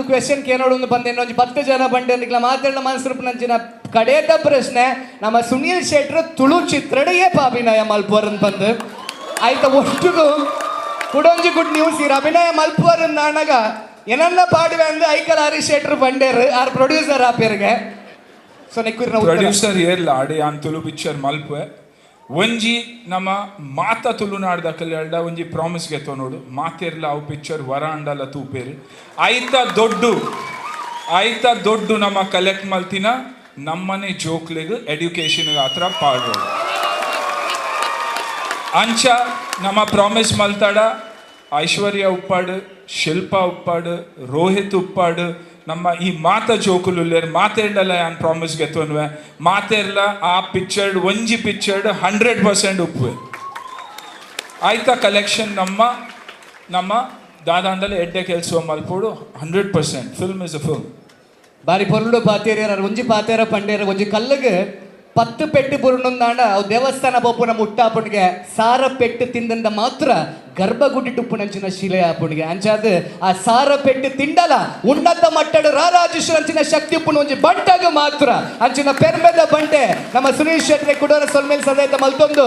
Question ಕೇನೋಡು ಬಂದೆ. ಒಂಜಿ 10 ಜನ ಬಂಡೆ ನಿಕ್ಲ ಮಾತೆರ್ನ ಮನಸ್ಸುಪುನಂಚಿನ ಕಡೇತ ಪ್ರಶ್ನೆ, ನಮ್ಮ ಸುನೀಲ್ ಶೆಟ್ರು ತುಳು ಚಿತ್ರಡ್ ಏಪ ಅಭಿನಯ ಮಲ್ಪುವರನ್ ಬಂದು. ಆಯ್ತ, ಒಟ್ಟುಗು ಕುಡೊಂಜಿ ಗುಡ್ ನ್ಯೂಸ್, ಇರ್ ಅಭಿನಯ ಮಲ್ಪುವರನ್ ನಾನಗ ಏನನ್ನ ಪಾಡುವೆ ಅಂದ್ ಐಕಲ್ ಹರೀಶ್ ಶೆಟ್ರು ಬಂಡೇರು, ಆರ್ ಪ್ರೊಡ್ಯೂಸರ್ ಆಪೇರ್ಗೆ. ಸೊ ನೆಕ್ಕುರಿನ ಉತ್ತರ. ಪ್ರೊಡ್ಯೂಸರ್ ಏರ್ಲ ಆಡಿ ಯಾನ್ ತುಳು ಪಿಕ್ಚರ್ ಮಲ್ಪುವೆ. ಒಂಜಿ ನಮ್ಮ ಮಾತ ತುಳುನಾಡ್ದ ಕಲ್ಯಾಣ ಒಂಜಿ ಪ್ರಾಮಿಸ್ ಗೆತ್ತೊನೋಡು, ಮಾತೆರ್ಲ ಅವು ಪಿಕ್ಚರ್ ವರ ಅಂಡಲ ತೂಪೇರು. ಆಯ್ತ ದೊಡ್ಡು ನಮ್ಮ ಕಲೆಕ್ಟ್ ಮಲ್ತಿನ ನಮ್ಮನೆ ಜೋಕ್ಲೆಗ್ ಎಡ್ಯುಕೇಶನ್ ಆತ್ರ ಪಾಡೋಡು. ಅಂಚ ನಮ್ಮ ಪ್ರಾಮಿಸ್ ಮಲ್ತಾಡ, ಐಶ್ವರ್ಯ ಉಪ್ಪಾಡು, ಶಿಲ್ಪ ಉಪ್ಪಾಡು, ರೋಹಿತ್ ಉಪ್ಪಾಡು, ನಮ್ಮ ಈ ಮಾತ ಜೋಕುಲು ಮಾತೆರ್ಡಲ ಯಾನ್ ಪ್ರಾಮಿಸ್ ಗೆತ್ತೊನ್ವೆ, ಮಾತೆರ್ಲ ಆ ಪಿಕ್ಚರ್ಡ್ ಒಂಜಿ ಪಿಕ್ಚರ್ಡ್ 100% ಉಪ್ಪುವೆ. ಆಯ್ತಾ, ಕಲೆಕ್ಷನ್ ನಮ್ಮ ನಮ್ಮ ದಾದಾಂಡಲ ಎಡ್ಡೆ ಕೆಲಸ ಮಲ್ಪೋಡು. 100% film is a film. ಬಾರಿ ಪೊರ್ಲು ಪಾತೇರಿಯರ್. ಒಂಜಿ ಪಾತೇರ ಪಂಡೇರ, ಒಂಜಿ ಕಲ್ಲುಗ್ 10 ಪೆಟ್ಟು ಬುರುಂಡಾಂಡ ಅವು ದೇವಸ್ಥಾನ ಪೋಪುನ ಮುಟ್ಟಾಪುಣಿಗೆ, 1000 ಪೆಟ್ಟು ತಿಂದಂದ ಮಾತ್ರ ಗರ್ಭಗುಡಿ ಟುಪ್ಪುನಂಚಿನ ಶಿಲೆ ಆಪುಣಿಗೆ. ಅಂಚಾದ್ ಆ 1000 ಪೆಟ್ಟು ತಿಂಡಲ ಉನ್ನತ ಮಟ್ಟಡು ರಾರಾಜೇಶ್ವರ ಶಕ್ತಿ ಉಪ್ಪುನ ಒಂಜಿ ಬಂಟಗ ಮಾತ್ರ. ಅಂಚಿನ ಪೆರ್ಮೆದ ಬಂಟೆ ನಮ್ಮ ಸುನೀಲ್ ಶೆಟ್ಟಿ ಕುಡೋರ ಸೊಲ್ಮೇಲ್ ಸದಾಯ್ತ ಮಲ್ತೊಂದು.